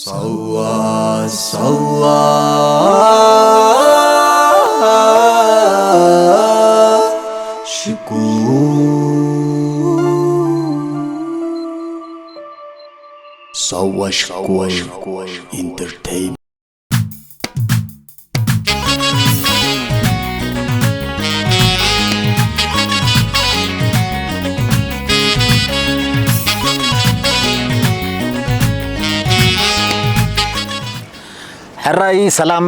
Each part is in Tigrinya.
ሳዋ ሳዋ ሽኮር ሳዋ ሽኮር ኢንተርቴይን ሕራይ ሰላም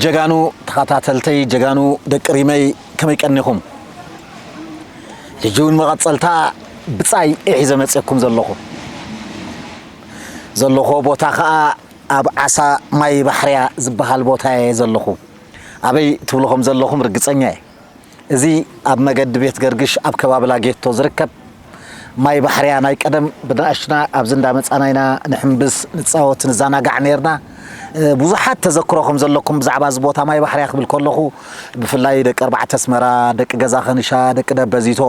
ጀጋኑ ተኸታተልተይ ጀጋኑ ደቂ ሪመይ ከመይ ቀኒኹም? ሕጂ እውን መቐጸልታ ብጻይ እየ ሒዘ መጽየኩም ዘለኹ። ዘለኹ ቦታ ኸኣ ኣብ ዓሳ ማይ ባሕርያ ዝበሃል ቦታ እየ ዘለኹ። ኣበይ ትብልኹም ዘለኹም ርግጸኛ እየ። እዚ ኣብ መገዲ ቤት ገርግሽ ኣብ ከባቢ ላጌቶ ዝርከብ ማይ ባሕርያ ናይ ቀደም ብንኣሽቱና ኣብዚ እንዳመጻና ኢና ንሕምብስ፣ ንጻወት፣ ንዘናጋዕ ነርና። እ፣ ብዙሓት ተዘክሮ ከም ዘለኩም ብዛዕባ እዚ ቦታ ማይ ባሕርያ ክብል ከለኹ ብፍላይ ደቂ ኣርባዕተ ኣስመራ፣ ደቂ ገዛ ኸንሻ፣ ደቂ ደበዚቶ፣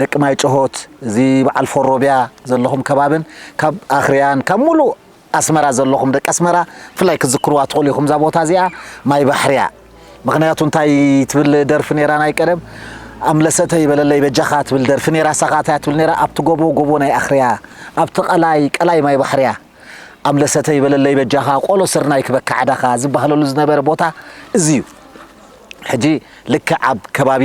ደቂ ማይ ጭሆት፣ እዚ በዓል ፎሮብያ ዘለኹም ከባብን ካብ ኣኽርያን ካብ ሙሉእ ኣስመራ ዘለኹም ደቂ ኣስመራ ብፍላይ ክትዝክርዋ ትኽእሉ ኢኹም። እዛ ቦታ እዚኣ ማይ ባሕርያ። ምኽንያቱ እንታይ ትብል ደርፊ ነይራ ናይ ቀደም? ኣምለሰተይ በለለይ በጃኻ ትብል ደርፊ ነይራ። እሳ ኸኣ እንታይ ትብል ነይራ? ኣብቲ ጎቦ ጎቦ ናይ ኣኽርያ፣ ኣብቲ ቀላይ ቀላይ ማይ ባሕርያ፣ ኣምለሰተይ በለለይ በጃኻ ቆሎ ስርናይ ክበካ ዓዳኻ ዝበሃለሉ ዝነበረ ቦታ እዚ እዩ። ሕጂ ልክዕ ኣብ ከባቢ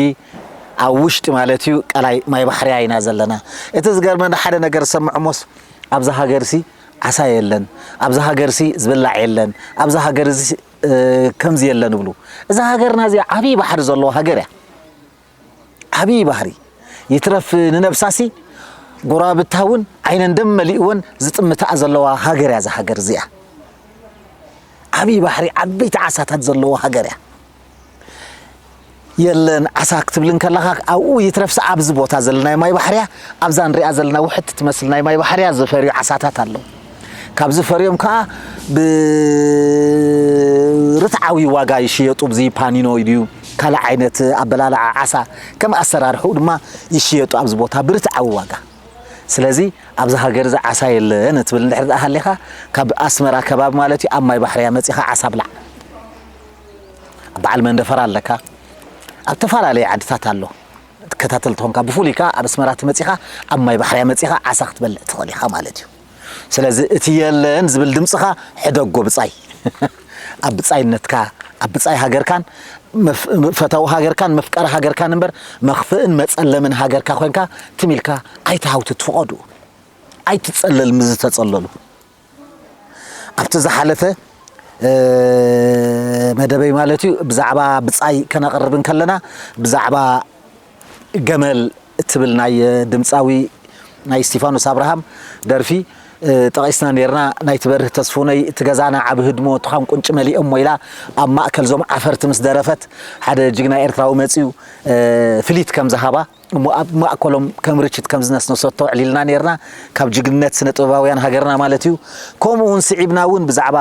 ኣብ ውሽጢ ማለት እዩ ቀላይ ማይ ባሕርያ ኢና ዘለና። እቲ ዝገርመኒ ሓደ ነገር ዝሰምዕ እሞስ ኣብዛ ሃገርሲ ዓሳ የለን፣ ኣብዛ ሃገርሲ ዝብላዕ የለን፣ ኣብዛ ሃገር እዚ እ፣ ከምዚ የለን ይብሉ። እዛ ሃገርና እዚኣ ዓብዪ ባሕሪ ዘለዋ ሃገር እያ። ዓብዪ ባሕሪ ይትረፍ ንነብሳሲ ጎረባብታ እውን ዓይነን ደም መሊእወን ዝጥምታኣ ዘለዋ ሃገር እያ እዛ ሃገር እዚኣ። ዓብዪ ባሕሪ ዓበይቲ ዓሳታት ዘለዋ ሃገር እያ። የለን ዓሳ ክትብል እንከለኻ ኣብኡ ይትረፍሲ ኣብዚ ቦታ ዘለናዮ ማይ ባሕርያ ኣብዛ ንሪኣ ዘለና ውሕቲ ትመስል ናይ ማይ ባሕርያ ዝፈርዩ ዓሳታት ኣለዉ። ካብ ዝፈርዮም ከዓ ብርትዓዊ ዋጋ ይሽየጡ። ብዚ ፓኒኖ ድዩ ካልእ ዓይነት ኣበላልዓ ዓሳ ከም ኣሰራርሕኡ ድማ ይሽየጡ ኣብዚ ቦታ ብርትዓዊ ዋጋ። ስለዚ ኣብዚ ሃገር እዚ ዓሳ የለን እትብል እንድሕር ደኣ ሃሊኻ ካብ ኣስመራ ከባቢ ማለት እዩ ኣብ ማይ ባሕርያ መጺኻ ዓሳ ብላዕ። ኣብ በዓል መንደፈራ ኣለካ። ኣብ ተፈላለየ ዓድታት ኣሎ። ትከታተል ተኾንካ ብፍሉይ ከኣ ኣብ ኣስመራ ተመጺኻ ኣብ ማይ ባሕርያ መጺኻ ዓሳ ክትበልዕ ትኽእል ኢኻ ማለት እዩ። ስለዚ እቲ የለን ዝብል ድምጽኻ ሕደጎ ብጻይ። ኣብ ብጻይነትካ ኣብ ብጻይ ሃገርካን መፍ- ፈታዊ ሃገርካን መፍቀሪ ሃገርካን እምበር መኽፍእን መጸለምን ሃገርካ ኮንካ ትም ኢልካ ኣይትሃውትት ፍቐዱ። ኣይትጸለል ምስ ዝተጸለሉ። ኣብቲ ዝሓለፈ እ፣ መደበይ ማለት እዩ ብዛዕባ ብጻይ ከነቕርብ እንከለና ብዛዕባ ገመል እትብል ናይ ድምጻዊ ናይ እስቲፋኖስ ኣብርሃም ደርፊ እ፣ ጠቒስና ነርና። ናይቲ በርህ ተስፉነይ እቲ ገዛና ዓቢ ህድሞ ትዃን ቁንጪ መሊኦሞ ኢላ ኣብ ማእከል ዞም ዓፈርቲ ምስ ደረፈት ሓደ ጅግና ኤርትራዊ መጺኡ እ፣ ፍሊት ከም ዝሃባ እሞ ኣብ ማእከሎም ከም ርችት ከም ዝነስነሰቶ ኣዕሊልና ነርና። ካብ ጅግንነት ስነ ጥበባውያን ሃገርና ማለት እዩ። ከምኡ እውን ስዒብና እውን ብዛዕባ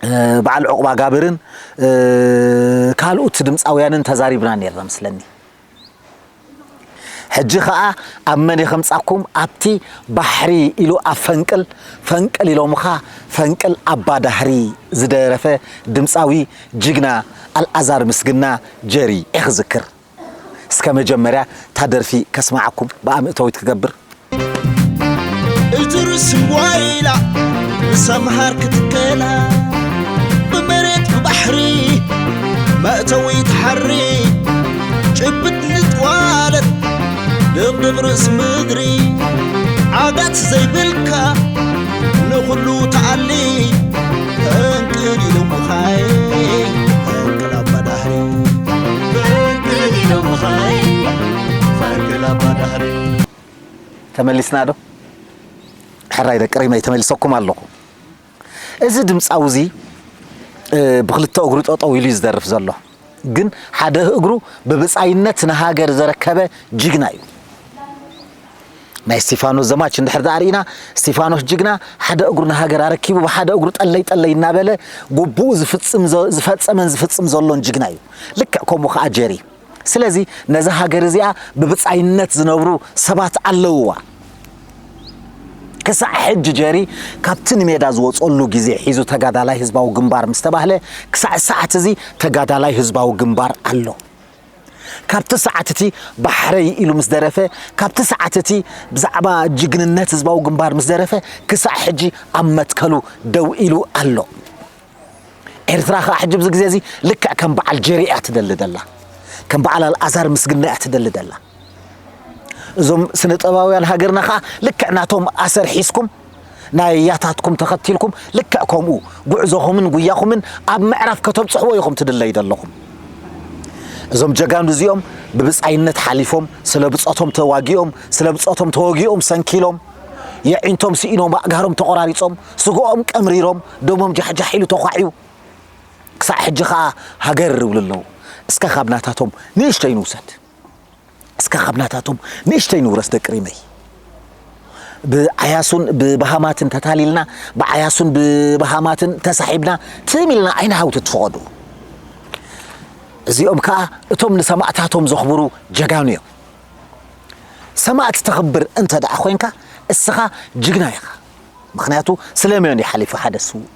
እ፣ በዓል ዑቕባ ጋብርን እ፣ ካልኦት ድምፃውያንን ተዛሪብና ነርና ምስለኒ። ሕጂ ኸዓ ኣብ መን እየ ከምፃኩም ኣብቲ ባሕሪ ኢሉ ኣብ ፈንቅል ፈንቅል ኢሎምኻ ፈንቅል ኣባ ዳህሪ ዝደረፈ ድምፃዊ ጅግና ኣልኣዛር ምስግና ጀሪ እየ ክዝክር። እስከ መጀመርያ እታ ደርፊ ከስምዓኩም ብኣምእተዊት ክገብር። እትርስ ጓይላ ብሰምሃር ክትከላ ብመሬት ብባሕሪ መእተዊ ትሓሪ ጭብጥ ልጥዋለት ድቕድቕ ርእስ ምድሪ ዓጋት ዘይብልካ ንኹሉ ተኣሊ ፈንቅል ኢሎምኻይ ፈንቅል ኣባዳህሪ ፈንቅል ኢሎምኻይ ፈንቅል ኣባዳህሪ። ተመሊስና ዶ? ሕራይ ደቂ ሪመይ ተመሊሰኩም ኣለኹ። እዚ ድምፃዊ እዚ እ፣ ብክልተ እግሩ ጠጠው ኢሉ እዩ ዝደርፍ ዘሎ። ግን ሓደ እግሩ ብብፃይነት ንሃገር ዘረከበ ጅግና እዩ። ናይ እስቲፋኖስ ዘማች እንድሕር ደኣ ርኢና፣ እስቲፋኖስ ጅግና ሓደ እግሩ ንሃገር ኣረኪቡ ብሓደ እግሩ ጠለይ ጠለይ እናበለ ግቡኡ ዝፍጽም ዘ- ዝፈጸመን ዝፍጽም ዘሎን ጅግና እዩ። ልክዕ ከምኡ ከዓ ጀሪ። ስለዚ ነዛ ሃገር እዚኣ ብብጻይነት ዝነብሩ ሰባት ኣለውዋ። ክሳዕ ሕጂ ጀሪ ካብቲ ንሜዳ ዝወፀሉ ግዜ ሒዙ ተጋዳላይ ህዝባዊ ግንባር ምስ ተባህለ፣ ክሳዕ ሰዓት እዚ ተጋዳላይ ህዝባዊ ግንባር ኣሎ። ካብቲ ሰዓት እቲ ባሕረይ ኢሉ ምስ ደረፈ፣ ካብቲ ሰዓት እቲ ብዛዕባ ጅግንነት ህዝባዊ ግንባር ምስ ደረፈ፣ ክሳዕ ሕጂ ኣብ መትከሉ ደው ኢሉ ኣሎ። ኤርትራ ኸኣ ሕጂ ኣብዚ ግዜ እዚ ልክዕ ከም በዓል ጀሪ እያ ትደሊ ደላ። ከም በዓል ኣልኣዛር ምስግና እያ ትደሊ ደላ። እዞም ስነ ጥበባውያን ሃገርና ኸኣ ልክዕ ናቶም ኣሰር ሒዝኩም ናይ ያታትኩም ተኸቲልኩም ልክዕ ከምኡ ጉዕዞኹምን ጉያኹምን ኣብ ምዕራፍ ከተብጽሕዎ ኢኹም ትድለዩ ዘለኹም። እዞም ጀጋኑ እዚኦም ብብጻይነት ሓሊፎም፣ ስለ ብጾቶም ተዋጊኦም፣ ስለ ብጾቶም ተወጊኦም ሰንኪሎም፣ የዒንቶም ስኢኖም፣ ኣእጋሮም ተቖራሪጾም፣ ስግኦም ቀምሪሮም፣ ደሞም ጃሕጃሕ ኢሉ ተዃዕዩ፣ ክሳዕ ሕጂ ኸኣ ሃገር ይብሉ ኣለዉ። እስከ ካብ ናታቶም ንእሽተይ ንውሰድ። እስከ ካብ ናታቶም ንእሽተይ ንውረስ ደቂ ሪመይ። ብዓያሱን ብበሃማትን ተታሊልና፣ ብዓያሱን ብበሃማትን ተሳሒብና፣ ትም ኢልና ዓይኒ ሃውቲ ትፈቐዱ። እዚኦም ከኣ እቶም ንሰማእታቶም ዘኽብሩ ጀጋኑ እዮም። ሰማእት ተኽብር እንተ ደኣ ኮይንካ፣ እስኻ ጅግና ኢኻ። ምኽንያቱ፣ ስለ መን እዩ ሓሊፉ ሓደ ስዉእ?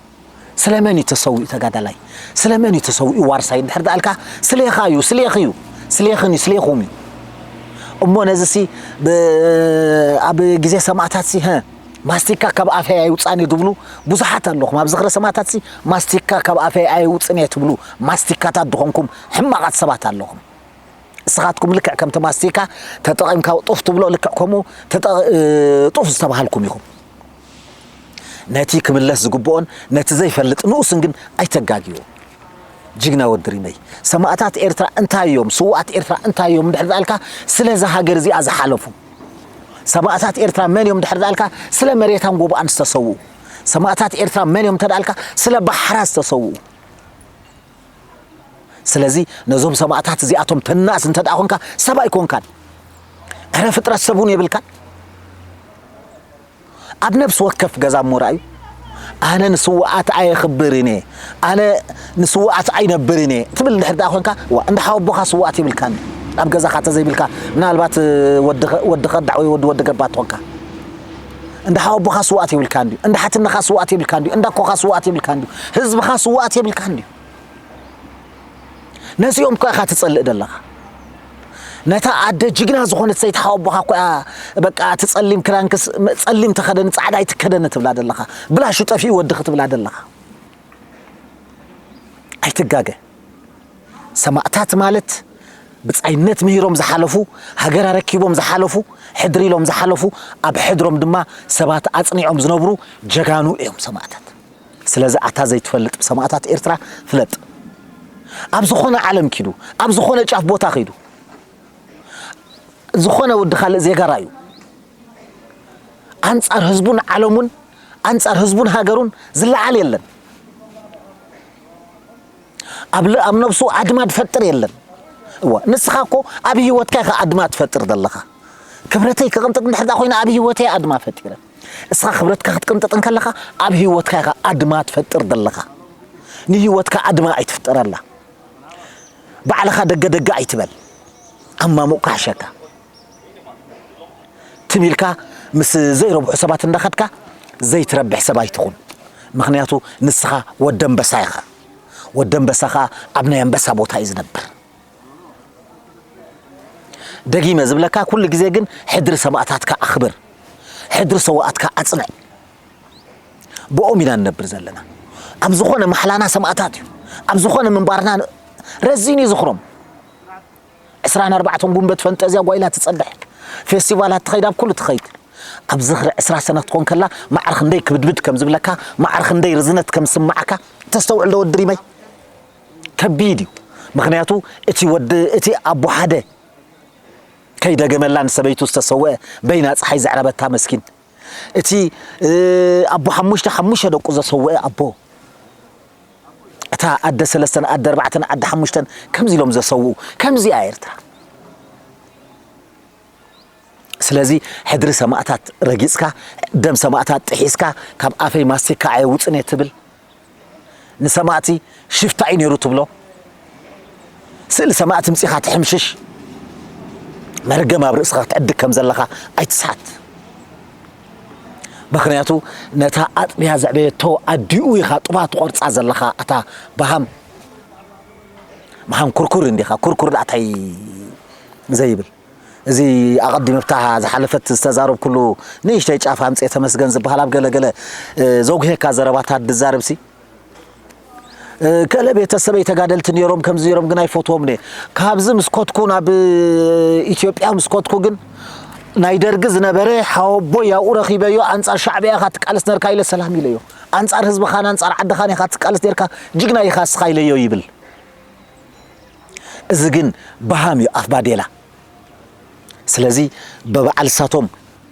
ስለ መን እዩ ተሰዊኡ ተጋዳላይ? ስለ መን እዩ ተሰዊኡ ዋርሳይ? እንድሕር ደኣልካ፣ ስሌኻ እዩ፣ ስሌኺ እዩ፣ ስሌኽን እዩ፣ ስሌኹም እዩ። እሞ ነዚሲ፣ ብ-፣ ኣብ ግዜ ሰማእታትሲ፣ "ማስቲካ ካብ ኣፈይ ኣይውጻን እዩ" ዝብሉ ብዙሓት ኣለኹም። ኣብ ዝኽሪ ሰማእታትሲ፣ "ማስቲካ ካብ ኣፈይ ኣይውጽን እየ" ትብሉ ማስቲካታት ዝኾንኩም ሕማቓት ሰባት ኣለኹም። ንስኻትኩም ልክዕ ከምቲ ማስቲካ ተጠቒምካ ጡፍ ትብሎ፣ ልክዕ ከምኡ ተጠ-፣ እ፣ ጡፍ ዝተባሃልኩም ኢኹም። ነቲ ክምለስ ዝግብኦን ነቲ ዘይፈልጥ ንኡስን ግን ኣይተጋግዮ። ጅግና ወዲ ሪመይ፣ ሰማእታት ኤርትራ እንታይ እዮም? ስዉኣት ኤርትራ እንታይ እዮም? እንድሕር ዝኣልካ፣ ስለዛ ሃገር እዚኣ ዝሓለፉ። ሰማእታት ኤርትራ መን እዮም? እንድሕር ዝኣልካ፣ ስለ መሬታን ጎቦኣን ዝተሰውኡ። ሰማእታት ኤርትራ መን እዮም እንተ ደኣልካ፣ ስለ ባሕራ ዝተሰውኡ። ስለዚ ነዞም ሰማእታት እዚኣቶም ተናእስ እንተ ደኣ ኾንካ፣ ሰብ ኣይኮንካን። ዕረ ፍጥረት ሰብ እውን የብልካን። ኣብ ነፍሲ ወከፍ ገዛ እሞ ረኣዩ፣ "ኣነ ንስውኣት ኣየኽብርን እየ፣ ኣነ ንስውኣት ኣይነብርን እየ" ትብል እንድሕር ደኣ ኾንካ፣ ዋ፣ እንዳ ሓወቦኻ ስውኣት የብልካን። ኣብ ገዛኻ ተዘይብልካ፣ ምናልባት ወዲ ኸ-፣ ወዲ ኸዳዕ ወይ ወዲ፣ ወዲ ገባ ትኾንካ። እንዳ ሓወቦኻ ስውኣት የብልካን ድዩ? እንዳ ሓትነኻ ስውኣት የብልካን ድዩ? እንዳ ኣኮኻ ስውኣት የብልካን ድዩ? ህዝብኻ ስውኣት የብልካን ድዩ? ነዚኦም እኮ ኢኻ ትጸልእ ዘለኻ። ነታ ኣደ ጅግና ዝኾነት ሰይቲ ሓወቦኻ እኮ እያ፣ በቃ፣ እቲ ጸሊም ክዳንክስ፣ ጸሊም ተኸደኒ፣ ጻዕዳ ኣይትከደኒ ትብላ ዘለኻ። ብላሹ ጠፊኡ ወድኺ ትብላ ዘለኻ። ኣይትጋገ። ሰማእታት ማለት ብጻይነት ምሂሮም ዝሓለፉ፣ ሃገር ኣረኪቦም ዝሓለፉ፣ ሕድሪ ኢሎም ዝሓለፉ፣ ኣብ ሕድሮም ድማ ሰባት ኣጽኒዖም ዝነብሩ ጀጋኑ እዮም ሰማእታት። ስለዚ ኣታ ዘይትፈልጥ ብሰማእታት ኤርትራ ፍለጥ። ኣብ ዝኾነ ዓለም ኪዱ፣ ኣብ ዝኾነ ጫፍ ቦታ ኺዱ፣ ዝኾነ ወዲ ካልእ ዜጋ ራዩ፣ ኣንጻር ህዝቡን ዓለሙን፣ ኣንጻር ህዝቡን ሃገሩን ዝለዓል የለን። ኣብ ል-፣ ኣብ ነብሱ ኣድማ ዝፈጥር የለን። እወ፣ ንስኻ እኮ ኣብ ህይወትካ ኢኻ ኣድማ ትፈጥር ዘለኻ። ክብረተይ ክቕንጥጥ እንድሕር ደኣ ኮይነ ኣብ ህይወተይ ኣድማ ፈጢረ። እስኻ ክብረትካ ክትቅንጥጥ እንከለኻ ኣብ ህይወትካ ኢኻ ኣድማ ትፈጥር ዘለኻ። ንህይወትካ ኣድማ ኣይትፍጠረላ። ባዕልኻ ደገ ደገ ኣይትበል። ኣማሙቕካ ሕሸካ። ትም ኢልካ ምስ ዘይረብሑ ሰባት እንዳኸድካ ዘይትረብሕ ሰብ ኣይትኹን። ምኽንያቱ ንስኻ ወዲ ኣንበሳ ኢኻ። ወዲ ኣንበሳ ኸኣ ኣብ ናይ ኣንበሳ ቦታ እዩ ዝነብር። ደጊመ ዝብለካ፣ ኩሉ ግዜ ግን ሕድሪ ሰማእታትካ ኣኽብር፣ ሕድሪ ሰዋኣትካ ኣጽንዕ። ብኦም ኢና ንነብር ዘለና። ኣብ ዝኾነ ማሕላና ሰማእታት እዩ። ኣብ ዝኾነ ምንባርና ረዚን እዩ ዝኽሮም። ዕስራን ኣርባዕተን ጉንበት ፈንጠዝያ ጓይላ ትጸድሕ። ፌስቲቫላት ትኸይድ፣ ኣብ ኩሉ ትኸይድ። ኣብ ዝኽሪ ዕስራ ሰነ ክትኮን ከላ፣ ማዕረ ክንደይ ክብድብድ ከም ዝብለካ፣ ማዕረ ክንደይ ርዝነት ከም ዝስምዓካ ተስተውዕል ዶ ወዲ ሪመይ? ከቢድ እዩ። ምኽንያቱ እቲ ወዲ፣ እቲ ኣቦ ሓደ ከይደገመላ ንሰበይቱ ዝተሰወአ፣ በይና ጸሓይ ዘዕረበታ መስኪን። እቲ፣ እ፣ ኣቦ ሓሙሽተ፣ ሓሙሽተ ደቁ ዘሰወአ ኣቦ። እታ ኣደ ሰለስተን፣ ኣደ ኣርባዕተን፣ ኣደ ሓሙሽተን ከምዚ ኢሎም ዘሰውኡ። ከምዚ እያ ኤርትራ። ስለዚ ሕድሪ ሰማእታት ረጊጽካ፣ ደም ሰማእታት ጥሒስካ፣ ካብ ኣፈይ ማስቲካ ኣየውጽን እየ ትብል። ንሰማእቲ ሽፍታ እዩ ነይሩ ትብሎ። ስእሊ ሰማእቲ ምጺኻ ትሕምሽሽ። መርገም ኣብ ርእስኻ ክትዕድግ ከም ዘለኻ ኣይትስሓት። ምኽንያቱ ነታ ኣጥብያ ዘዕበየቶ ኣዲኡ ኢኻ ጡባ ትቖርጻ ዘለኻ። ኣታ በሃም፣ በሃም ኩርኩር እንዲኻ፣ ኩርኩር ደኣ እንታይ ዘይብል። እዚ ኣቐዲመ ኣብታ ዝሓለፈት ዝተዛረብኩሉ ንእሽተይ ጫፍ ኣምጽኤ ተመስገን ዝበሃል ኣብ ገለ ገለ፣ እ፣ ዘጉሄካ ዘረባታት ድዛረብሲ፣ እ፣ ገለ ቤተሰበይ ተጋደልቲ ነይሮም፣ ከምዚ ነይሮም፣ ግን ኣይፈትዎም እየ። ካብዚ ምስ ኮትኩ፣ ናብ ኢትዮጵያ ምስ ኮትኩ ግን ናይ ደርጊ ዝነበረ ሓወቦይ ኣብኡ ረኺበዮ፣ ኣንጻር ሻዕብያ ኢኻ ትቃለስ ነርካ ኢለ ሰላም ኢለዮ። ኣንጻር ህዝብኻን ኣንጻር ዓድኻን ኢኻ ትቃለስ ነርካ፣ ጅግና ኢኻ እስኻ ኢለዮ ይብል። እዚ ግን በሃም እዩ፣ ኣፍ ባዴላ። ስለዚ ብበዓል ሳቶም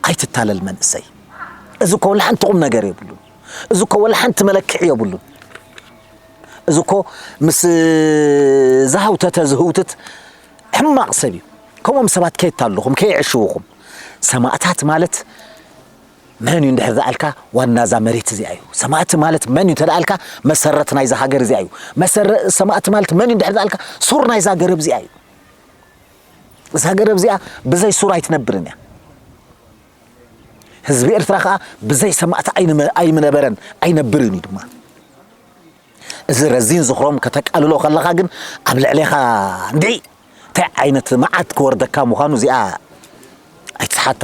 ኣይትታለል መንእሰይ። እዚ እኮ ወላ ሓንቲ ቁም ነገር የብሉን። እዚ እኮ ወላ ሓንቲ መለክዒ የብሉን። እዚ እኮ ምስ ዝሃውተተ ዝህውትት ሕማቕ ሰብ እዩ። ከምኦም ሰባት ከየታልኹም፣ ከየዕሽውኹም። ሰማእታት ማለት መን እዩ እንድሕር ዝኣልካ፣ ዋና እዛ መሬት እዚኣ እዩ። ሰማእቲ ማለት መን እዩ እንተ ደኣልካ፣ መሰረት ናይዛ ሃገር እዚኣ እዩ። መሰረ-፣ ሰማእቲ ማለት መን እዩ እንድሕር ዝኣልካ፣ ሱር ናይዛ ገረብ እዚኣ እዩ። እዛ ገረብ እዚኣ ብዘይ ሱር ኣይትነብርን እያ። ህዝቢ ኤርትራ ኸኣ ብዘይ ሰማእቲ ኣይንመ-፣ ኣይምነበረን፣ ኣይነብርን እዩ ድማ። እዚ ረዚን ዝኽሮም ከተቃልሎ ከለኻ ግን ኣብ ልዕሌኻ እንድዒ እንታይ ዓይነት መዓት ክወርደካ ምዃኑ እዚኣ ኣይትስሓታ።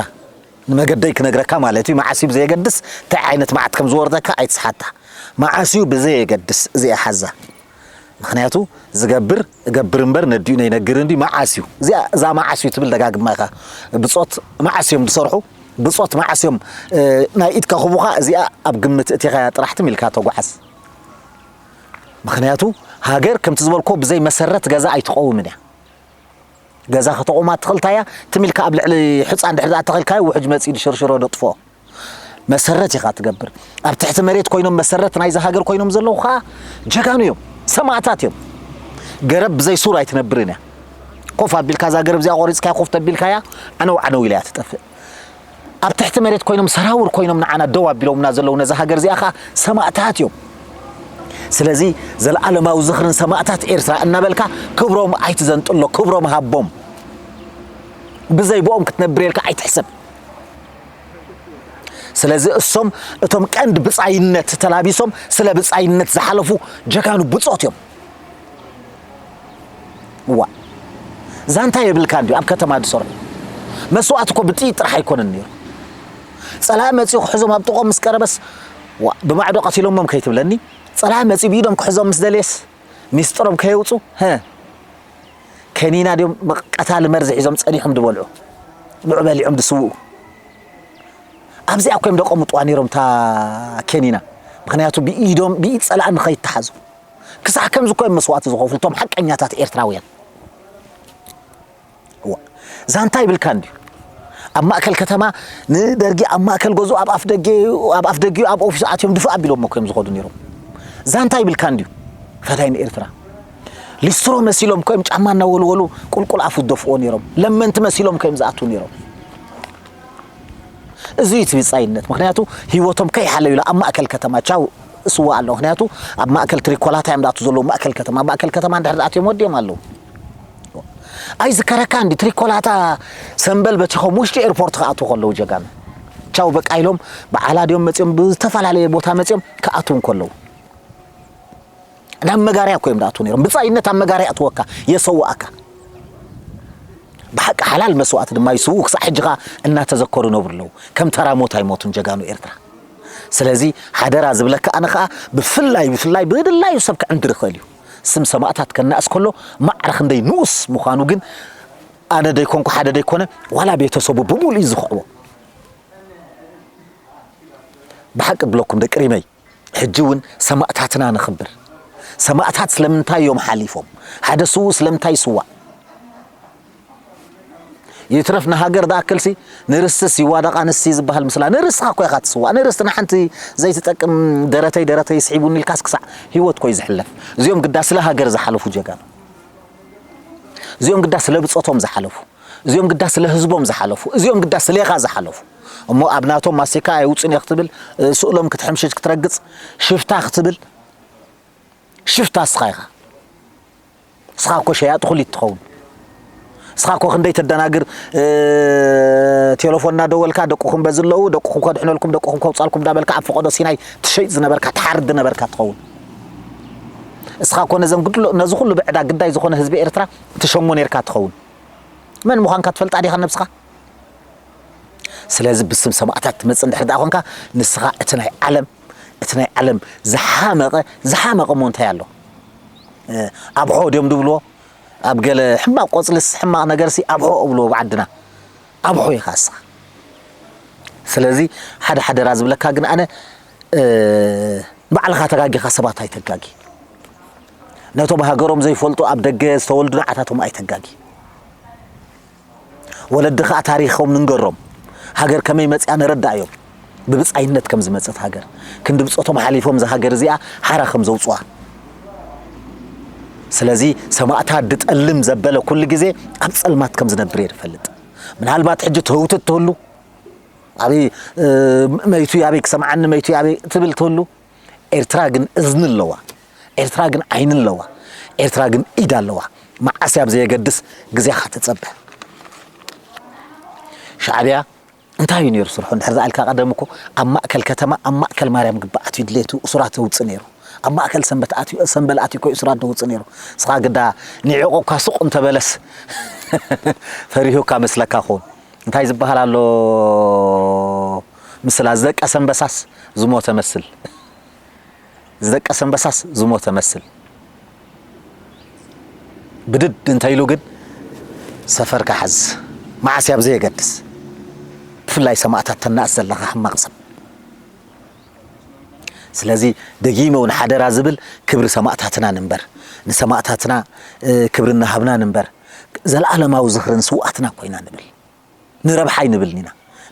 ንመገደይ ክነግረካ ማለት እዩ። መዓስ እዩ ብዘየገድስ እንታይ ዓይነት መዓት ከም ዝወርደካ ኣይትስሓታ። መዓስ እዩ ብዘየገድስ እዚኣ ሓዛ። ምኽንያቱ ዝገብር እገብር እምበር ነዲኡ ነይነግር እንዲ መዓስ እዩ። እዚኣ፣ እዛ መዓስ እዩ ትብል ደጋግማ ኢኻ። ብጾት መዓስ እዮም ዝሰርሑ፣ ብጾት መዓስ እዮም፣ እ፣ ናይ ኢድካ ክቡኻ፣ እዚኣ ኣብ ግምት እቲኻያ ጥራሕ ትም ኢልካ ተጓዓዝ። ምኽንያቱ ሃገር ከምቲ ዝበልኮ ብዘይ መሰረት ገዛ ኣይትቐውምን እያ። ገዛ ከተቑማ ትኽእልታያ፣ ትም ኢልካ ኣብ ልዕሊ ሑጻ እንድሕር ደኣ ተኸልካዮ ውሕጅ መጺኡ ድሽርሽሮ ደጥፍኦ። መሰረት ኢኻ ትገብር። ኣብ ትሕቲ መሬት ኮይኖም መሰረት ናይዛ ሃገር ኮይኖም ዘለዉ ኸኣ ጀጋኑ እዮም፣ ሰማእታት እዮም። ገረብ ብዘይ ሱር ኣይትነብርን እያ። ኮፍ ኣቢልካ እዛ ገረብ እዚኣ ቆሪጽካያ ኮፍ ተቢልካያ ዓነው ዓነው ኢላ እያ ትጠፍእ። ኣብ ትሕቲ መሬት ኮይኖም ሰራውር ኮይኖም ንዓና ደው ኣቢሎምና ዘለዉ ነዛ ሃገር እዚኣ ኸኣ ሰማእታት እዮም። ስለዚ ዘለኣለማዊ ዝኽርን ሰማእታት ኤርትራ እናበልካ ክብሮም ኣይትዘንጥሎ፣ ክብሮም ሃቦም። ብዘይ ብኦም ክትነብር ኢልካ ኣይትሕሰብ። ስለዚ እሶም እቶም ቀንዲ ብጻይነት ተላቢሶም ስለ ብጻይነት ዝሓለፉ ጀጋኑ ብጾት እዮም። እዋ ዛንታ የብልካ እንዲዩ ኣብ ከተማ ዝሰርሑ መስዋእቲ እኮ ብጥይት ጥራሕ ኣይኮነን ነይሩ። ጸላኢ መጺኡ ክሕዞም ኣብ ጥቕኦም ምስ ቀረበስ ዋ ብማዕዶ ቀቲሎሞም ከይትብለኒ፣ ጸላኢ መጺኡ ብኢዶም ክሕዞም ምስ ደልየስ ሚስጥሮም ከየውጹ፣ ሀ፣ ከኒና ድዮም መ-፣ ቀታሊ መርዚ ሒዞም ጸኒሖም ድበልዑ፣ ንዑ በሊዖም ድስውኡ። ኣብዚኣ እኮ እዮም ደቐምጥዋ ነይሮም እታ ከኒና። ምኽንያቱ ብኢዶም፣ ብኢድ ጸላኢ ንኸይተሓዙ። ክሳዕ ከምዚ እኮ እዮም መስዋእቲ ዝኸፍሉ እቶም ሓቀኛታት ኤርትራውያን። እዋ፣ ዛንታ ይብልካ እንድዩ። ኣብ ማእከል ከተማ ንደርጊ ኣብ ማእከል ገዝኡ ኣብ ኣፍ ደገ፣ ኣብ ኣፍ ደጊኡ ኣብ ኦፊሱ ኣትዮም ድፍእ ኣቢሎሞ እኮ እዮም ዝኸዱ ነይሮም። ዛንታ ይብልካ እንድዩ። ፈዳይን ኤርትራ። ሊስትሮ መሲሎም እኮ እዮም ጫማ እናወልወሉ ቁልቁል ኣፉ ዝደፍእዎ ነይሮም። ለመንቲ መሲሎም እኮ እዮም ዝኣትዉ ነይሮም። እዚ እዩ እቲ ብጻይነት። ምኽንያቱ ህይወቶም ከይሓለዩላ ኣብ ማእከል ከተማ ቻው እስዋ ኣሎ። ምኽንያቱ ኣብ ማእከል ትሪኮላታ እዮም ዝኣትዉ ዘለዉ። ማእከል ከተማ፣ ኣብ ማእከል ከተማ እንድሕር ዝኣትዮም ወዲኦም ኣለዉ። ኣይዝከረካ እንዲ ትሪኮላታ ሰምበል በቲኾም ውሽጢ ኤርፖርት ክኣትዉ ከለዉ ጀጋኑ። ቻው በቃ ኢሎም ብዓላ ድዮም መጺኦም ብዝተፈላለየ ቦታ መጺኦም ክኣትዉ እንከለዉ። ናብ መጋርያ እኮ እዮም ዝኣትዉ ነይሮም። ብጻይነት ኣብ መጋርያ ኣእትወካ፣ የሰውኣካ። ብሓቂ ሓላል መስዋእቲ ድማ ይስውኡ፣ ክሳዕ ሕጂ ኸኣ እናተዘከሩ ይነብሩ ኣለዉ። ከም ተራ ሞት ኣይሞቱን ጀጋኑ ኤርትራ። ስለዚ ሓደራ ዝብለካ ኣነ ኸኣ ብፍላይ፣ ብፍላይ ብድላዩ ሰብ ክዕንድር ይኽእል እዩ። ስም ሰማእታት ከናእስ ከሎ ማዕረ ክንደይ ንኡስ ምዃኑ ግን ኣነ ደይኮንኩ ሓደ ደይኮነ ዋላ ቤተሰቡ ብምሉእ እዩ ዝኽዕቦ። ብሓቂ እብለኩም ደቂ ሪመይ፣ ሕጂ እውን ሰማእታትና ነኽብር። ሰማእታት ስለምንታይ እዮም ሓሊፎም? ሓደ ስዉእ ስለምንታይ ይስዋእ? ይትረፍ ንሃገር ዝኣክልሲ ንርስትስ ይዋደቓ ንሲ ዝበሃል ምስላ። ንርስትኻ እኮ ኢኻ ትስዋእ። ንርስቲ ንሓንቲ ዘይትጠቅም ደረተይ ደረተይ ስሒቡኒ ኢልካስ ክሳዕ ህይወት እኮ እዩ ዝሕለፍ። እዚኦም ግዳ ስለ ሃገር ዝሓለፉ ጀጋኑ። እዚኦም ግዳ ስለ ብጾቶም ዝሓለፉ። እዚኦም ግዳ ስለ ህዝቦም ዝሓለፉ። እዚኦም ግዳ ስሌኻ ዝሓለፉ። እሞ ኣብ ናቶም ማስቲካ ኣይውጽን እየ ክትብል፣ እ፣ ስእሎም ክትሕምሽሽ ክትረግጽ፣ ሽፍታ ክትብል፣ ሽፍታ እስኻ ኢኻ። እስኻ እኮ ሸያጢ ኩሊት ትኸውን። ንስኻ እኮ ክንደይ ተደናግር፣ ቴሌፎን እናደወልካ፣ ደቁኹም በዚ ኣለዉ፣ ደቁኹም ከድሕነልኩም፣ ደቁኹም ከውጻልኩም እንዳበልካ፣ ኣብ ፈቐዶ ሲናይ ትሸይጥ ዝነበርካ፣ ትሓርድ ዝነበርካ ትኸውን። እስኻ እኮ ነዘን ግድሎ-፣ ነዚ ኩሉ ብዕዳ ግዳይ ዝኾነ ህዝቢ ኤርትራ ትሸሞ ኔርካ ትኸውን። መን ምዃንካ ትፈልጣ ዲኻ ነብስኻ? ስለዚ ብስም ሰማእታት ትመጽእ እንድሕር ደኣ ኾንካ፣ ንስኻ እቲ ናይ ዓለም፣ እቲ ናይ ዓለም ዝሓመቐ፣ ዝሓመቐ እሞ እንታይ ኣሎ? እ፣ ኣብሖ ድዮም ድብልዎ? ኣብ ገለ ሕማቕ ቆጽልስ ሕማቕ ነገርሲ ኣብሖ እብልዎ ብዓድና። ኣብሖ ኢኻ ንስኻ። ስለዚ ሓደ ሓደራ ዝብለካ ግን ኣነ፣ እ፣ ባዕልኻ ተጋጊኻ ሰባት ኣይተጋጊ። ነቶም ሃገሮም ዘይፈልጡ ኣብ ደገ ዝተወልዱ ንዓታቶም ኣይተጋጊ። ወለዲ ኸኣ ታሪኾም ንንገሮም። ሃገር ከመይ መጽያ ነረዳእዮም። ብብጻይነት ከም ዝመጸት ሃገር። ክንዲ ብጾቶም ሓሊፎም እዛ ሃገር እዚኣ ሓራ ከም ዘውጽዋ። ስለዚ ሰማእታት ድጠልም ዘበለ ኩሉ ግዜ ኣብ ጸልማት ከም ዝነብር እየ ዝፈልጥ። ምናልባት ሕጂ ትህውትት ትህሉ፣ ኣበይ፣ እ፣ መይቱ ኣበይ ክሰምዓኒ፣ መይቱ ኣበይ ትብል ትህሉ። ኤርትራ ግን እዝኒ ኣለዋ። ኤርትራ ግን ዓይኒ ኣለዋ። ኤርትራ ግን ኢድ ኣለዋ። መዓስ እያ ብዘየገድስ ግዜኻ ተጸበ። ሻዕብያ እንታይ እዩ ነይሩ ስርሑ? እንድሕር ዝኣልካ ቀደም እኮ ኣብ ማእከል ከተማ፣ ኣብ ማእከል ማርያም ግቢ ኣትዩ ድሌቱ እሱራት ዘውጽእ ነይሩ። ኣብ ማእከል ሰንበት ኣትዩ፣ ሰንበል ኣትዩ እኮ እሱራት ዘውጽእ ነይሩ። ንስኻ ግዳ ንዒቑ እኳ ሱቕ እንተበለስ ፈሪሁካ መስለካ ኾን። እንታይ ዝበሃል ኣሎ ምስላ፣ ዝደቀሰ ኣንበሳስ ዝሞተ መስል። ዝደቀሰ ኣንበሳስ ዝሞተ መስል። ብድድ እንተ ኢሉ ግን ሰፈርካ ሓዝ። መዓስ እያ ብዘየገድስ። ብፍላይ ሰማእታት ተናእስ ዘለኻ ሕማቕ ሰብ። ስለዚ ደጊመ እውን ሓደራ ዝብል ክብሪ ሰማእታትና ንንበር። ንሰማእታትና፣ እ፣ ክብሪ እናሃብና ንንበር። ዘለኣለማዊ ዝኽሪ ንስውኣትና ኮይና ንብል። ንረብሓ ኣይንብልን ኢና።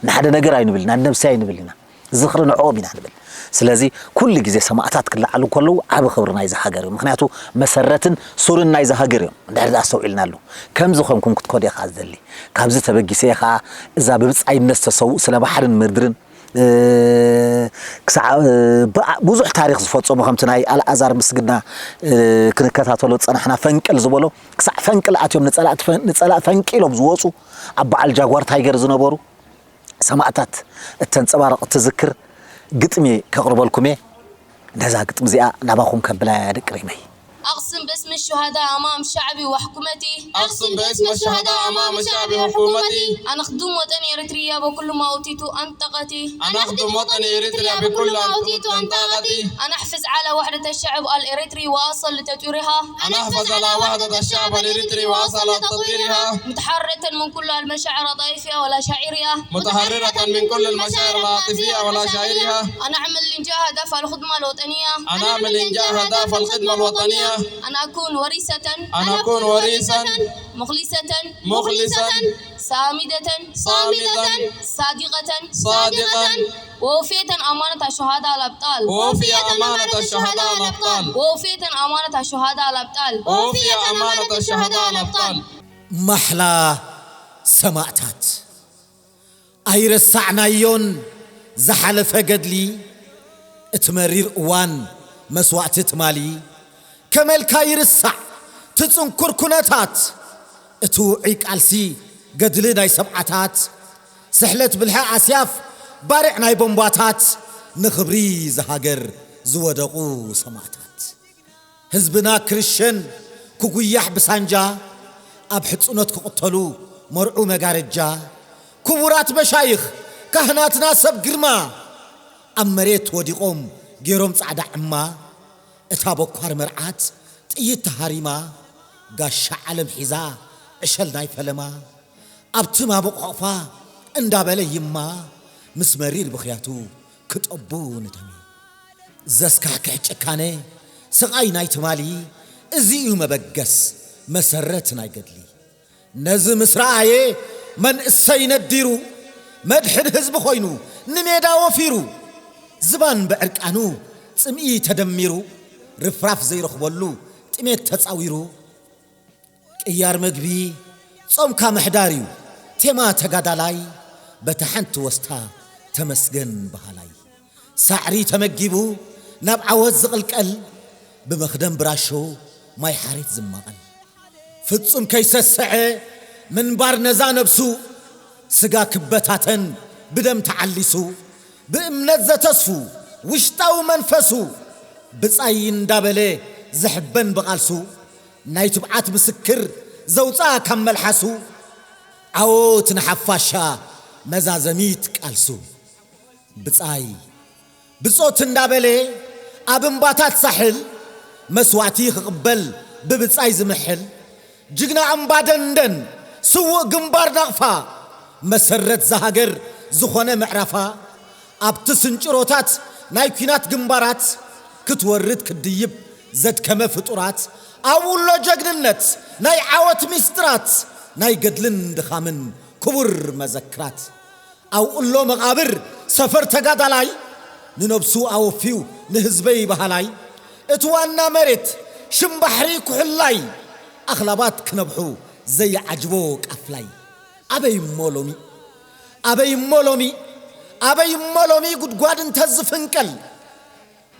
ንሓደ ነገር ኣይንብልን ኢና። ንነብሲ ኣይንብልን ኢና። ዝኽሪ ንዕኦም ኢና ንብል። ስለዚ ኩሉ ግዜ ሰማእታት ክለዓሉ እንከለዉ ዓቢ ክብሪ ናይዚ ሃገር እዩ። ምኽንያቱ መሰረትን ሱርን ናይዚ ሃገር እዮም። እንድሕር ኣስተውዒልናሉ። ከምዚ ኮንኩም ክትከዱ እየ ከኣ ዝደሊ። ካብዚ ተበጊሰ እየ ከኣ እዛ ብብጻይነት ዝተሰውኡ ስለ ባሕርን ምድርን፣ እ፣ ክሳዕ፣ እ፣ ብዓ-፣ ብዙሕ ታሪኽ ዝፈጸሙ ከምቲ ናይ ኣልኣዛር ምስግና፣ እ፣ ክንከታተሎ ዝጸናሕና ፈንቅል ዝበሎ ክሳዕ ፈንቅል ኣትዮም ንጸላእቲ ፈን-፣ ንጸላእ ፈንቂሎም ዝወጹ ኣብ በዓል ጃጓር ታይገር ዝነበሩ ሰማእታት እተንጸባርቕ እትዝክር ግጥሚ ከቕርበልኩም እየ። ነዛ ግጥሚ እዚኣ ናባኹም ከብላ እያ ደቂ ሪመይ። أقسم باسم الشهداء أمام شعبي وحكومتي. أقسم باسم الشهداء أمام شعبي وحكومتي. أن أخدم وطني إريتريا بكل ما أوتيت أن طاقتي. أن أخدم وطني إريتريا بكل ما أوتيت أن طاقتي. أن أحافظ على وحدة الشعب الإريتري وأصل لتطويرها. أن أحافظ على وحدة الشعب الإريتري وأصل لتطويرها. متحررة من كل المشاعر الطائفية والعشائرية. متحررة من كل المشاعر العاطفية والعشائرية. أن أعمل إنجاح هدف الخدمة الوطنية. أن أعمل إنجاح هدف الخدمة الوطنية. أن أكون وريثة. أن أكون وريثا. مخلصة. مخلصا. صامدة. صامدا. صادقة. صادقا. ووفية أمانة الشهداء الأبطال. ووفي أمانة الشهداء الأبطال. ووفية أمانة الشهداء الأبطال. ووفي أمانة الشهداء الأبطال. ማሕላ ሰማእታት ኣይረሳዕናዮን ዝሓለፈ ገድሊ፣ እቲ መሪር እዋን መስዋእቲ ትማሊ፣ ከመልካ ይርሳዕ ትጽንኩር ኩነታት፣ እቲ ውዑይ ቃልሲ ገድሊ ናይ ሰብዓታት፣ ስሕለት ብልሒ ኣስያፍ ባርዕ ናይ ቦምባታት፣ ንኽብሪ ዝሃገር ዝወደቑ ሰማእታት። ህዝብና ክርሸን ክጉያሕ ብሳንጃ፣ ኣብ ሕጽኖት ክቕተሉ መርዑ መጋረጃ፣ ክቡራት መሻይኽ ካህናትና ሰብ ግርማ፣ ኣብ መሬት ወዲቖም ገይሮም ጻዕዳ ዕማ፣ እታ በኳር መርዓት ጥይት ተሃሪማ፣ ጋሻ ዓለም ሒዛ ዕሸል ናይ ፈለማ፣ ኣብቲ ማሙቕ ሕቕፋ እንዳበለ ይማ፣ ምስ መሪር ብኽያቱ ክጠቡ ንደሚ። ዘስካሕክሕ ጭካነ ስቓይ ናይ ትማሊ፣ እዚ እዩ መበገስ መሰረት ናይ ገድሊ። ነዚ ምስ ረኣየ መንእሰይ ነዲሩ፣ መድሕን ህዝቢ ኮይኑ ንሜዳ ወፊሩ። ዝባን ብዕርቃኑ ጽምኢ ተደሚሩ፣ ርፍራፍ ዘይረኽበሉ ጥሜት ተጻዊሩ። ቅያር መግቢ ጾምካ ምሕዳር እዩ ቴማ ተጋዳላይ፣ በታ ሓንቲ ወስታ ተመስገን በሃላይ። ሳዕሪ ተመጊቡ ናብ ዓወት ዝቕልቀል፣ ብመኽደን ብራሾ ማይ ሓሬት ዝማቐል። ፍጹም ከይሰስዐ ምንባር ነዛ ነብሱ ስጋ ክበታተን ብደም ተዓሊሱ፣ ብእምነት ዘተስፉ ውሽጣዊ መንፈሱ ብጻይ እንዳበለ ዝሕበን ብቓልሱ፣ ናይ ትብዓት ምስክር ዘውፅኣ ካብ መልሓሱ፣ ዓወት ንሓፋሻ መዛዘሚት ቃልሱ። ብጻይ ብጾት እንዳበለ ኣብ እምባታት ሳሕል መስዋዕቲ ክቕበል ብብጻይ ዝምሕል፣ ጅግና እምባ ደንደን ስዉእ ግንባር ናቕፋ፣ መሰረት ዝሃገር ዝኾነ ምዕራፋ፣ ኣብቲ ስንጭሮታት ናይ ኲናት ግንባራት ክትወርድ ክትድይብ ዘድከመ ፍጡራት፣ ኣብኡ ኣሎ ጀግንነት ናይ ዓወት ሚስጥራት፣ ናይ ገድልን ድኻምን ክቡር መዘክራት። ኣብኡ ኣሎ መቓብር ሰፈር ተጋዳላይ፣ ንነብሱ ኣወፍዩ ንህዝበይ በሃላይ። እቲ ዋና መሬት ሽም ባሕሪ ኩሕላይ፣ ኣኽላባት ክነብሑ ዘይዓጅቦ ቃፍላይ። ኣበይ እሞ ሎሚ፣ ኣበይ እሞ ሎሚ፣ ኣበይ እሞ ሎሚ ጉድጓድ እንተዝፍንቀል፣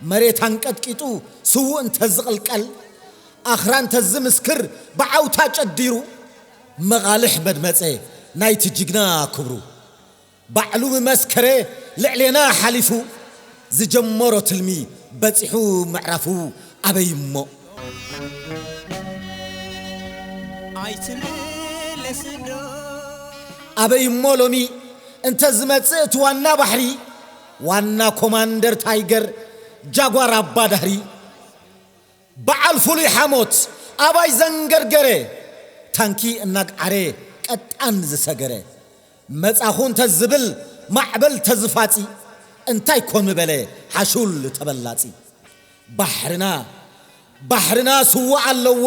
መሬት ኣንቀጥቂጡ ስዉእ እንተዝቕልቀል፣ ኣኽራ እንተዝምስክር ብዓውታ ጨዲሩ፣ መቓልሕ መድመጸ ናይቲ ጅግና ክብሩ። ባዕሉ ምመስከረ ልዕሌና ሓሊፉ፣ ዝጀመሮ ትልሚ በጺሑ ምዕራፉ። ኣበይ እሞ፣ ኣይትምለስ ዶ? ኣበይ እሞ ሎሚ እንተ ዝመጽእ እቲ ዋና ባሕሪ፣ ዋና ኮማንደር ታይገር ጃጓር ኣባ ዳህሪ፣ በዓል ፍሉይ ሓሞት ኣባይ ዘንገርገረ፣ ታንኪ እናግዓረ ቀጣን ዝሰገረ፣ መጻኹ እንተ ዝብል ማዕበል ተዝፋጺ፣ እንታይ ኮን ምበለ ሓሹል ተበላጺ። ባሕርና፣ ባሕርና ስዉእ ኣለዎ፣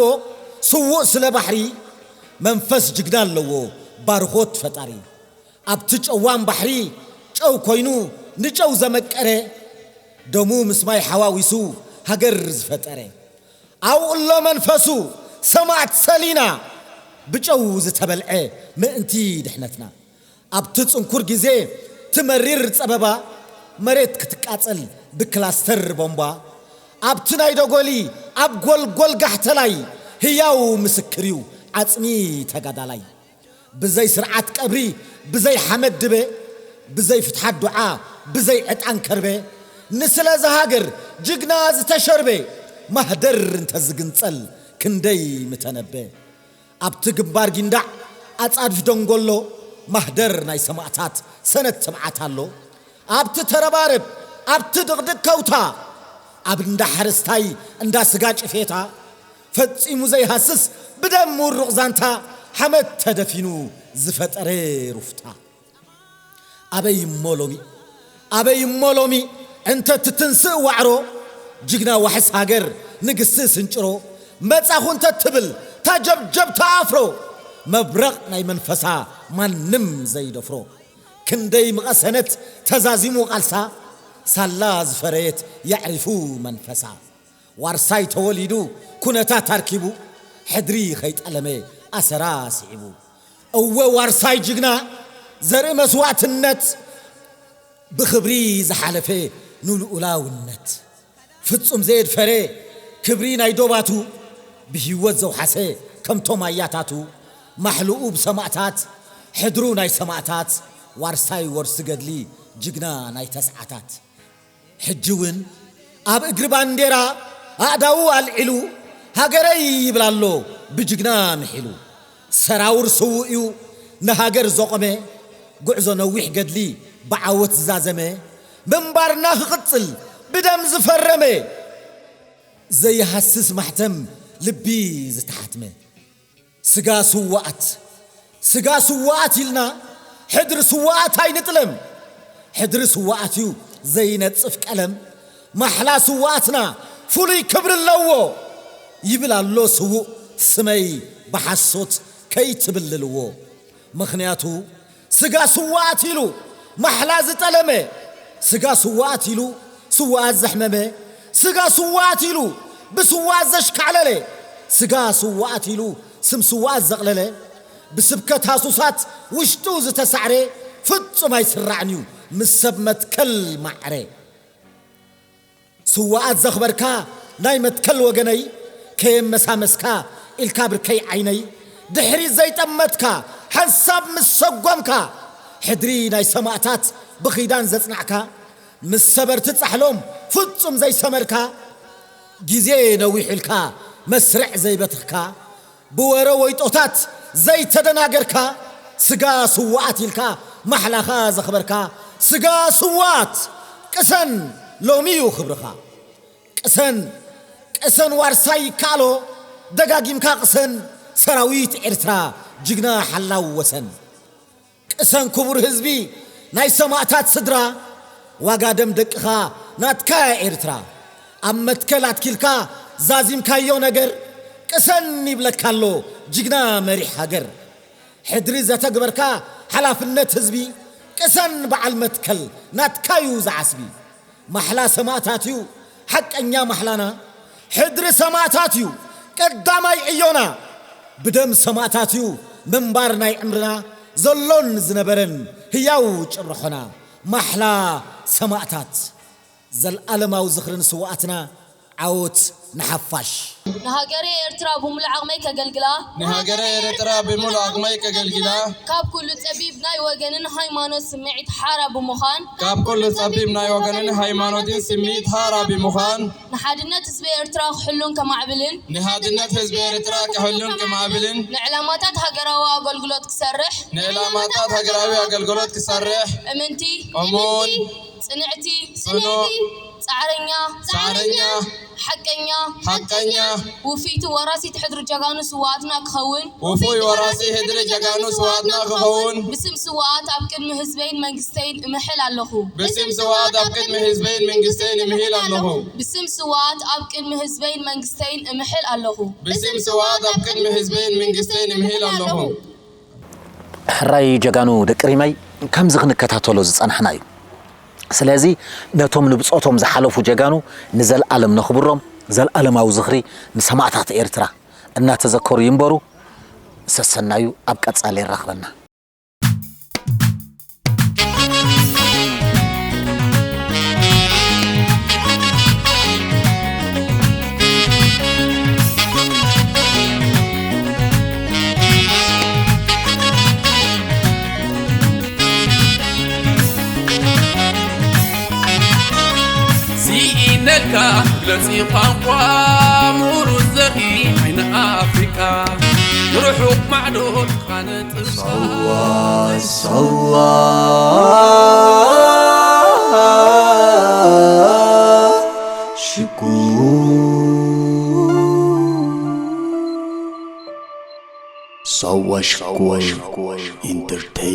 ስዉእ ስለ ባሕሪ፣ መንፈስ ጅግና ኣለዎ፣ ባርኾት ፈጣሪ። ኣብቲ ጨዋም ባሕሪ ጨው ኮይኑ ንጨው ዘመቀረ፣ ደሙ ምስ ማይ ሓዋዊሱ ሃገር ዝፈጠረ። ኣብኡ ኣሎ መንፈሱ ሰማዕት ሰሊና፣ ብጨው ዝተበልዐ ምእንቲ ድሕነትና። ኣብቲ ጽንኩር ግዜ ትመሪር ጸበባ፣ መሬት ክትቃጸል ብክላስተር ቦምባ። ኣብቲ ናይ ደጎሊ ኣብ ጎልጎል ጋሕተላይ፣ ህያው ምስክር እዩ ዓጽሚ ተጋዳላይ። ብዘይ ስርዓት ቀብሪ፣ ብዘይ ሓመድ ድበ፣ ብዘይ ፍትሓት ዱዓ፣ ብዘይ ዕጣን ከርበ፣ ንስለ ዝሃገር ጅግና ዝተሸርበ፣ ማህደር እንተዝግንጸል ክንደይ ምተነበ። ኣብቲ ግንባር ጊንዳዕ ኣጻድፍ ደንጎሎ፣ ማህደር ናይ ሰማእታት ሰነድ ትብዓት ኣሎ። ኣብቲ ተረባረብ፣ ኣብቲ ድቕድቕ ከውታ፣ ኣብ እንዳ ሓረስታይ እንዳ ስጋ ጭፌታ፣ ፈጺሙ ዘይሃስስ ብደም ምውሩቕ ዛንታ፣ ሓመድ ተደፊኑ ዝፈጠረ ሩፍታ። ኣበይ እሞ ሎሚ፣ ኣበይ እሞ ሎሚ፣ እንተ ትትንስእ ዋዕሮ፣ ጅግና ዋሕስ ሃገር ንግስቲ ስንጭሮ፣ መጻኹ እንተ ትብል ታጀብጀብ ተኣፍሮ፣ መብረቕ ናይ መንፈሳ ማንም ዘይደፍሮ። ክንደይ ምቐሰነት ተዛዚሙ ቃልሳ፣ ሳላ ዝፈረየት የዕሪፉ መንፈሳ። ዋርሳይ ተወሊዱ ኩነታት ኣርኪቡ፣ ሕድሪ ኸይጠለመ ኣሰራ ስዒቡ። እወ ዋርሳይ ጅግና ዘርኢ መስዋእትነት፣ ብኽብሪ ዝሓለፈ ንልኡላውነት። ፍጹም ዘየድፈረ ክብሪ ናይ ዶባቱ፣ ብህይወት ዘውሓሰ ከምቶም ኣያታቱ። ማሕልኡ ብሰማእታት፣ ሕድሩ ናይ ሰማእታት፣ ዋርሳይ ወርሲ ገድሊ፣ ጅግና ናይ ተስዓታት። ሕጂ እውን ኣብ እግሪ ባንዴራ ኣእዳዉ ኣልዒሉ፣ ሃገረይ ይብል ኣሎ ብጅግና ምሒሉ። ሰራውር ስዉእ እዩ ንሃገር ዘቖመ፣ ጉዕዞ ነዊሕ ገድሊ ብዓወት ዝዛዘመ፣ ምንባርና ክቕጽል ብደም ዝፈረመ፣ ዘይሃስስ ማሕተም ልቢ ዝተሓትመ። ስጋ ስዉኣት፣ ስጋ ስዉኣት ኢልና ሕድሪ ስዉኣት ኣይንጥለም። ሕድሪ ስዉኣት እዩ ዘይነጽፍ ቀለም። ማሕላ ስዉኣትና ፍሉይ ክብሪ ኣለዎ። ይብል ኣሎ ስዉእ ስመይ ብሓሶት ከይትብልልዎ። ምኽንያቱ ስጋ ስዉኣት ኢሉ ማሕላ ዝጠለመ፣ ስጋ ስዉኣት ኢሉ ስዉኣት ዘሕመመ፣ ስጋ ስዉኣት ኢሉ ብስዉኣት ዘሽካዕለለ፣ ስጋ ስዉኣት ኢሉ ስም ስዉኣት ዘቕለለ፣ ብስብከት ሃሱሳት ውሽጡ ዝተሳዕረ ፍጹም ኣይስራዕን እዩ ምስ ሰብ መትከል ማዕረ። ስዉኣት ዘኽበርካ ናይ መትከል ወገነይ፣ ከየመሳመስካ ኢልካ ብርከይ ዓይነይ፣ ድሕሪት ዘይጠመትካ፣ ሓንሳብ ምስ ሰጎምካ፣ ሕድሪ ናይ ሰማእታት ብኺዳን ዘጽናዕካ፣ ምስ ሰበርቲ ጻሕሎም ፍጹም ዘይሰመርካ፣ ግዜ ነዊሑ ኢልካ መስርዕ ዘይበትኽካ፣ ብወረ ወይጦታት ዘይተደናገርካ፣ ስጋ ስውኣት ኢልካ ማሕላኻ ዘኽበርካ፣ ስጋ ስውኣት ቅሰን፣ ሎሚ እዩ ክብርኻ። ቅሰን፣ ቅሰን ዋርሳይ ይከኣሎ፣ ደጋጊምካ ቅሰን፣ ሰራዊት ኤርትራ ጅግና ሓላው ወሰን። ቅሰን ክቡር ህዝቢ ናይ ሰማእታት ስድራ፣ ዋጋ ደም ደቅኻ ናትካ እያ ኤርትራ። ኣብ መትከል ኣትኪልካ ዛዚምካዮ ነገር፣ ቅሰን ይብለካ ኣሎ ጅግና መሪሕ ሃገር። ሕድሪ ዘተግበርካ ሓላፍነት ህዝቢ፣ ቅሰን በዓል መትከል ናትካዩ ዝዓስቢ። ማሕላ ሰማእታት እዩ ሓቀኛ ማሕላና፣ ሕድሪ ሰማእታት እዩ ቀዳማይ ዕዮና። ብደም ሰማእታት እዩ ምንባር ናይ ዕምርና፣ ዘሎን ዝነበረን ህያው ጭርሖና። ማሕላ ሰማእታት፣ ዘልኣለማዊ ዝኽሪ ንስውኣትና፣ ዓወት ንሓፋሽ። ንሃገረይ ኤርትራ ብምሉእ ዓቕመይ ከገልግላ። ንሃገረይ ኤርትራ ብምሉእ ዓቕመይ ከገልግላ። ካብ ኩሉ ጸቢብ ናይ ወገንን ሃይማኖት ስምዒት ሓራ ብምዃን። ካብ ኩሉ ጸቢብ ናይ ወገንን ሃይማኖትን ስምዒት ሓራ ብምዃን። ንሓድነት ህዝቢ ኤርትራ ክሕሉን ከማዕብልን። ንሓድነት ህዝቢ ኤርትራ ክሕሉን ከማዕብልን። ንዕላማታት ሃገራዊ ኣገልግሎት ክሰርሕ። ንዕላማታት ሃገራዊ ኣገልግሎት ክሰርሕ። እምንቲ። እሙን። ጽንዕቲ። ጽኑዕ። ጻዕረኛ። ጻዕረኛ። ሓቀኛ። ሓቀኛ። ውፍይቲ ወራሲት ሕድሪ ጀጋኑ ስውኣትና ክኸውን። ውፉይ ወራሲ ሕድሪ ጀጋኑ ስውኣትና ክኸውን። ብስም ስውኣት ኣብ ቅድሚ ህዝበይን መንግስተይን እምሕል ኣለኹ። ብስም ስውኣት ኣብ ቅድሚ ህዝበይን መንግስተይን እምሕል ኣለኹ። ብስም ስውኣት ኣብ ቅድሚ ህዝበይን መንግስተይን እምሕል ኣለኹ። ብስም ስውኣት ኣብ ቅድሚ ህዝበይን መንግስተይን እምሕል ኣለኹ። ሕራይ ጀጋኑ ደቂ ሪመይ፣ ከምዚ ክንከታተሎ ዝጸናሕና እዩ። ስለዚ ነቶም ንብጾቶም ዝሓለፉ ጀጋኑ ንዘልኣለም ነኽብሮም፣ ዘልኣለማዊ ዝኽሪ ንሰማእታት ኤርትራ እናተዘከሩ ይንበሩ። ሰሰናዩ ኣብ ቀጻሊ የራኽበና። ስኢነልካ ግለጺ ቋንቋ ምሁር ዘኺ ዓይኒ ኣፍሪቃ ንርሑቕ ማዕዶ ትኻነ ጥንሳ ሳዋ ሳዋ ሽኩ ሳዋ ሽኮር ኢንተርቴይን